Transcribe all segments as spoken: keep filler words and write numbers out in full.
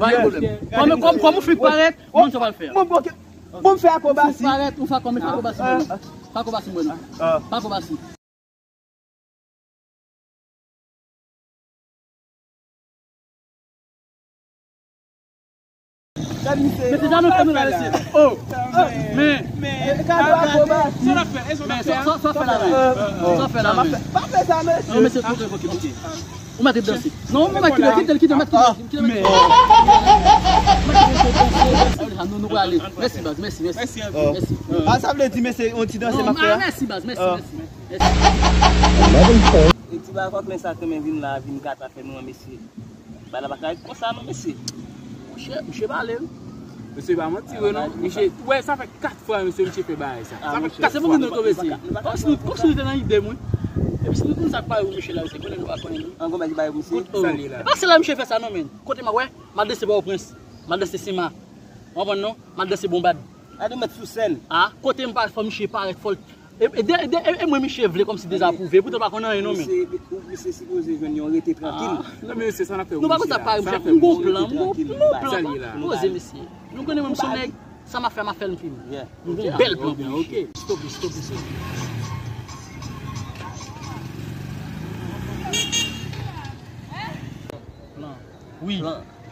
Pa gen pwoblèm. Kòm, kòm, kòm ou fin parèt, mwen sa pral fè. Bon, bon, ok. Bon, m fè akrobasi. Ou parèt, ou fè kòm, fè akrobasi mwen non. Fè akrobasi. Fè akrobasi. Gad misye. Mesye, sa nou fè nou la, mesye. Oh. Men. Men, gad akrobasi. Men, sa, sa, sa fè la, la. Sa fè la, men. Pa fè sa, mesye. Non, mesye, ok, ok, ok. Ou mèt danse. Non, ou mèt kite, kite, kite, mèt kite, kite, mèt kite. Nou, nou prale. Mèsi, baz, mèsi, mèsi. Mèsi ankò. Mèsi. Ah, sa vle di, mesye, yon ti danse m ap fè a? Mèsi, baz, mèsi, mèsi, mèsi. E ti bagay kòklen sa k renmen vin la, vin gate afè nou an, mesye. Bagay la pa ka ret konsa non, mesye. Monchè, misye pale wi. Mesye pa manti vre non. Misye, wè, sa fè kat fwa mesye, misye fè bagay sa. Sa fè kat fwa. Se pou ki nou tonbe si. Kòmsi nou, kòmsi nou te nan ide mwen. Epi si nou konn sa k pare pou misye la, se konnen nou pa konnen non. An gwo bagay ki pare pou misye. Kote, oh. Sa li la. E pa se la misye fè sa non, men. Kote m ap wè, m al danse Pòtoprens. M al danse Sima. Ou konprann non? M al danse Bonbad. Gade ou mèt sou sèn. Ah, kote m pa fò misye parèt fò l. E, e, de- e, de- e, e mwen misye vle kòmsi dezapwouve. Poutan pa konn anyen non men. Misye, ou misye sipoze jwenn yon rete trankil. Ah, non men se sa n ap fè. Nou pa konn sa pare misye. M gon plan, m gon plan. Poze mesye. Nou konnen mwen m son nèg. Sa m ap fè, m ap fè l m fini. M gon bèl plan pou misye. Ok, stop, stop, stop. Plan. Wi. Plan.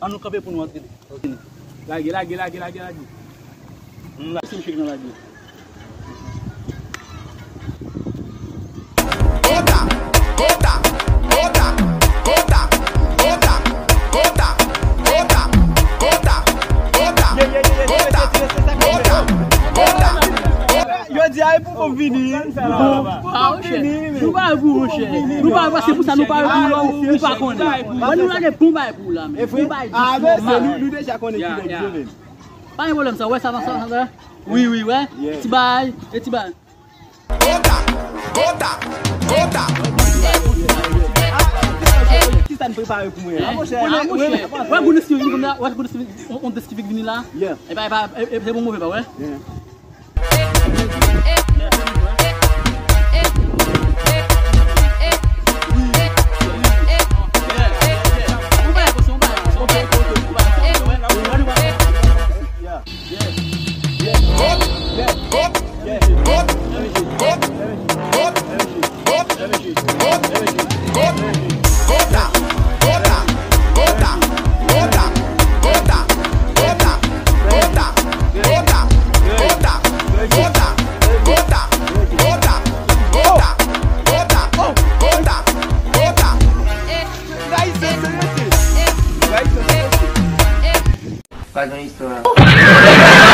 Ann nou kanpe pou nou antre. Ok. Lage, lage, lage, lage, lage. Ann lage, se misye ki nan lage. Yo di a e pou kòb vini. Pou kòb vini, men. Nou pa pou, monchè. Nou pa, se pou sa nou pa, nou pa konnen. Ban nou lage bon bagay pou ou la, men. Bon bagay, ah, men se nou, nou deja konnen ki nèg yo, men. Pa gen pwoblèm sa, wè sa, sa, sa, sa. Wi, wi, wè. Ti bagay, e ti bagay. Gota, gota, gota. Ki sa n prepare pou mwen? Ah, monchè. Ah, monchè. Wè, Goodness T V vini la, wè, Goodness T V, on, on Goodness T V vini la. Yeah. E pa, e pa, e, e, se bon move pa, wè. Yeah. Pa gen istwa.